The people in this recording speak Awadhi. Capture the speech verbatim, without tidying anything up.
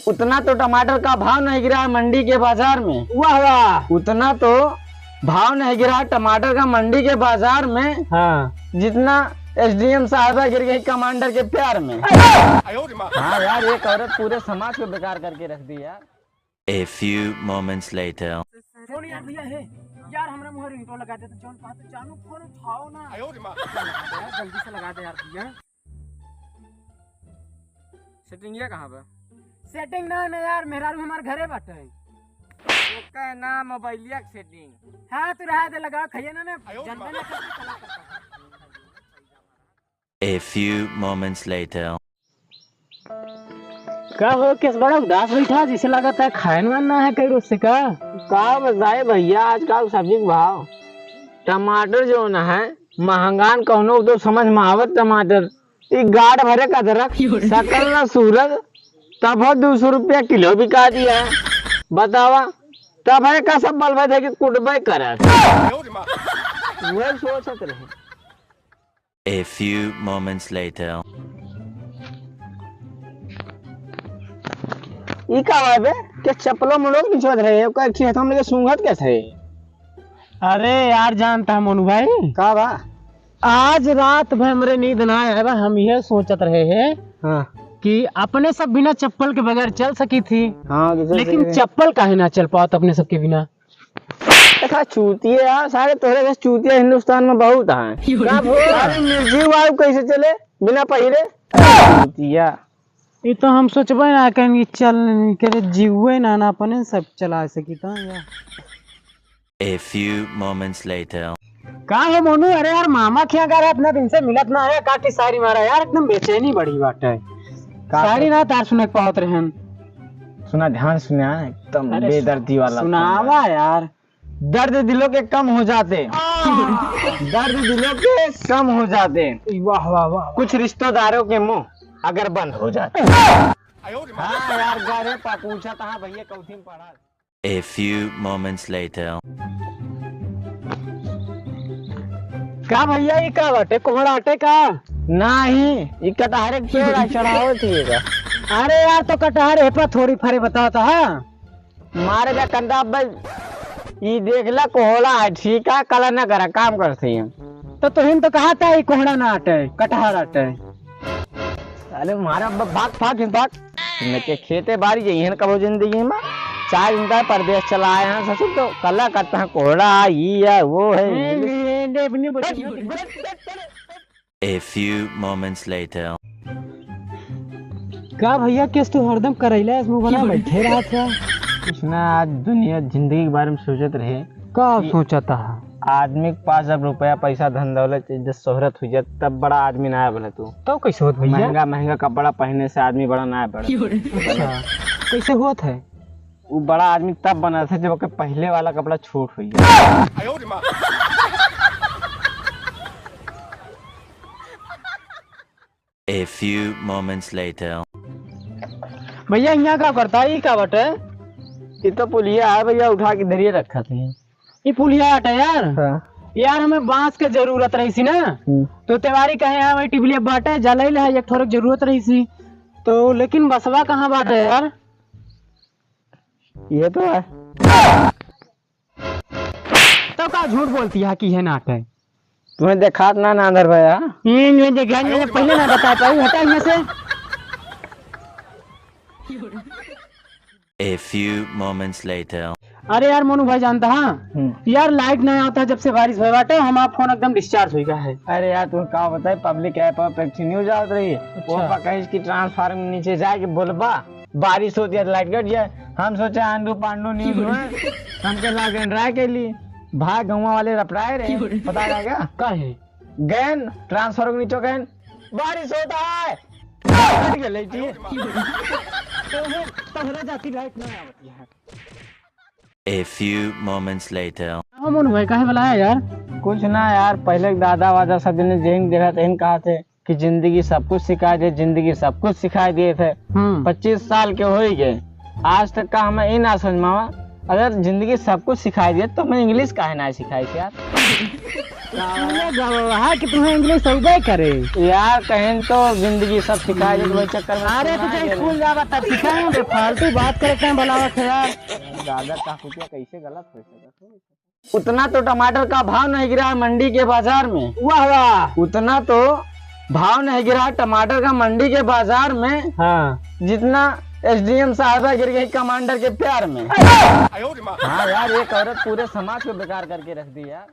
उतना तो टमाटर का भाव नहीं गिरा है मंडी के बाजार में। वाह, वाह। उतना तो भाव नहीं गिरा है टमाटर का मंडी के बाजार में, हाँ। जितना एसडीएम साहबा गिर गई कमांडर के प्यार में। हाँ यार, एक औरत पूरे समाज को बेकार करके रख दी यार। A few moments later. फोन यार भैया है यार, हमरा मुँहे रिंगटोन लगा दे, तो जौन कहा तो जानू फोन उठाओ ना। आयो रे माँ। लगा दे यार, जल्दी से लगा दे यार भैया। सेटिंग ये कहाँ बा? सेटिंग ना, ना यार, मेहरारू हमार घरे बाटे। ओके ना, मोबाइलिया के सेटिंग। हाँ, तू रहा दे, लगा, खाइए ना, ना, आयो रे जनबे माँ। ना करते, चला करता। A few moments later. का हो, केस बड़ा उदास बैठा, जैसे लागत है खाएन वान ना है कई रोज से का? का बताए भैया, आजकल सब्जी के भाव, टमाटर जौन है महंगान, कौनो तो समझ में आवत टमाटर, ई गाड़ भरे का अदरक, सकल ना सूरज, तब हो दो सौ रुपया किलो बिका दिया। बतावा, तब है का सब बलबे थे कि कुटबे करत। वही सोचत रहे। A few moments later. ई का बा बे? के चप्पलो मुंडो के निचोद रहे, ओकर खेत हम लेके सूंघत कैसे? अरे यार, जानता है मोनू भाई? का बा? आज रात भर हमरे नींद ना आया बा, हम यह सोचत रहे हैं हाँ। कि अपने सब बिना चप्पल के बगैर चल सकी थी, हाँ, जैसे लेकिन जैसे चप्पल काहे ना चल पावत अपने सबके बिना? देखा चूतिया यार, सारे तोहरे जैसे चूतिया हिंदुस्तान में बहुत हैं। का भो? अरे निर्जीव आयु कैसे चले बिना पहिरे? चूतिया। ये तो हम सोचबे ना करें कि चल के रे जीवे ना, ना अपने सब चला सकी था यार। A few moments later. का हो मोनू? अरे यार, मामा क्या कर रहा, इतना दिन से मिलत ना है, काटी सारी मारा यार, एकदम बेचैनी बढ़ी बाटे। का शायरी कर- ना तार सुने के पावत रहन। सुना, ध्यान सुना, एकदम अरे बेदर्दी वाला सुनावा यार। दर्द दिलों के कम हो जाते। दर्द दिलों के कम हो जाते। वाह, वाह, वाह। कुछ रिश्तेदारों के मुंह अगर बंद हो जाते। हाँ यार, गारे पा पूछा था भैया, कौथी में पढ़ा। A few moments later. का भैया, ई का बाटे, कोहड़ा आटे का? नाही, ई कटहरे के पेड़ आ, चढ़ावत ही एका। अरे यार, तो कटहर है पा थोड़ी फरे बतावत हा। मारे का कंदा अब ई देख ला, कोहड़ा है, ठीक है, कला ना करा, काम करते हैं। तो तुहिन तो कहा था, ई कोहड़ा ना आटे, कटहर आटे। अरे मारा ब-, भाग, भाग, भाग। इनके खेते बारी जइहन कबो जिंदगी में। चार दिन का परदेश चला आए हैं ससुर, तो कला करता है कोहड़ा, ई है, वो है। ए, ए, ए, अपनी बच्ची। A few moments later. का भैया, केस तू हरदम करैला ऐस मुंह बना बैठे रहत है? कुछ ना, आज दुनिया जिंदगी के बारे में सोचत रहे। का कि सोचत है? आदमी के पास जब रुपया, पैसा, धन दौलत, इज्जत, शोहरत हुई जाए, तब बड़ा आदमी ना बने तू। तो कैसे होत भैया? महंगा, महंगा कपड़ा पहने से आदमी बड़ा ना बने। अच्छा, कैसे होत है? वो बड़ा आदमी तब बनत है जब ओके पहले वाला कपड़ा छोट हो गया। A few moments later. भैया, यहाँ का करता है? ई का बटे? ई तो पुलिया है भैया, उठा के धरिए रखा थे। ई पुलिया हटे यार। हाँ। यार, हमें बांस के जरूरत रही सी ना, हम्म। तो तिवारी कहे, "हाँ, वही टिबलिया बाटे, जलाई ले, एक ठोरक जरूरत रही सी।" तो लेकिन बसवा कहाँ बाटे यार? ये तो है। तो का झूठ बोलती है कि है नाट है? तुम्हें देखात ना, ना अंदर भया। ये, ये देखा, ये पहले ना बता पाई, हटा यहाँ से। A few moments later. अरे यार मोनू भाई, जानता है हम्म। यार, लाइट ना आता जब से बारिश भय बाटे, हमारा फोन एकदम डिस्चार्ज हो गया है। अरे यार, तुम का बताए, पब्लिक ऐप पर पेप्सी न्यूज आवत रही है, वो अच्छा। पर कहीं की ट्रांसफार्मर नीचे जाके बोलबा, बारिश होती है तो लाइट कट जाए। हम सोचे आंडू पांडू न्यूज हुए, हमके लाग एंड ट्राई कर ली। भाई गौवा वाले रपटाए रहे, पता रहेगा? का है? गैन, ट्रांसफार्मर के नीचे गैन, बारिश होता है। कट गए लाइट ये। तोहरे, तोहरे जाती लाइट ना आवती है। A few moments later. हाँ मोनू भाई, काहे बुलाया यार? कुछ ना यार, पहले के दादा वादा सब जने जेहिन देखा तेहिन कहा थे कि जिंदगी सब कुछ सिखाई दे, जिंदगी सब कुछ सिखाई दिए थे। हम्म। पच्चीस साल के हो ही गए, आज तक का हमें ये ना समझ में आवा, अगर जिंदगी सब कुछ सिखाई दिए तो हमें इंग्लिश काहे ना सिखाई थी यार? स्कूल गवा कि तुम्हें इंग्लिश अउबे करे? यार, कहेन तो जिंदगी सब सिखाए दे, वही चक्कर में अरे, स्कूल तू ना जब गए। स्कूल जावा तब सिखाए, बे फालतू बात करे, कहाँ बुलावा थे यार? दादा, का कुतिया कैसे गलत हो सकत हो? उतना तो टमाटर का भाव नहीं गिरा है मंडी के बाजार में। वाह, वाह। उतना तो भाव नहीं गिरा है टमाटर का मंडी के बाजार में, हाँ। जितना एसडीएम साहबा गिर गई कमांडर के प्यार में। हाँ यार, एक औरत पूरे समाज को बेकार करके रख दी यार।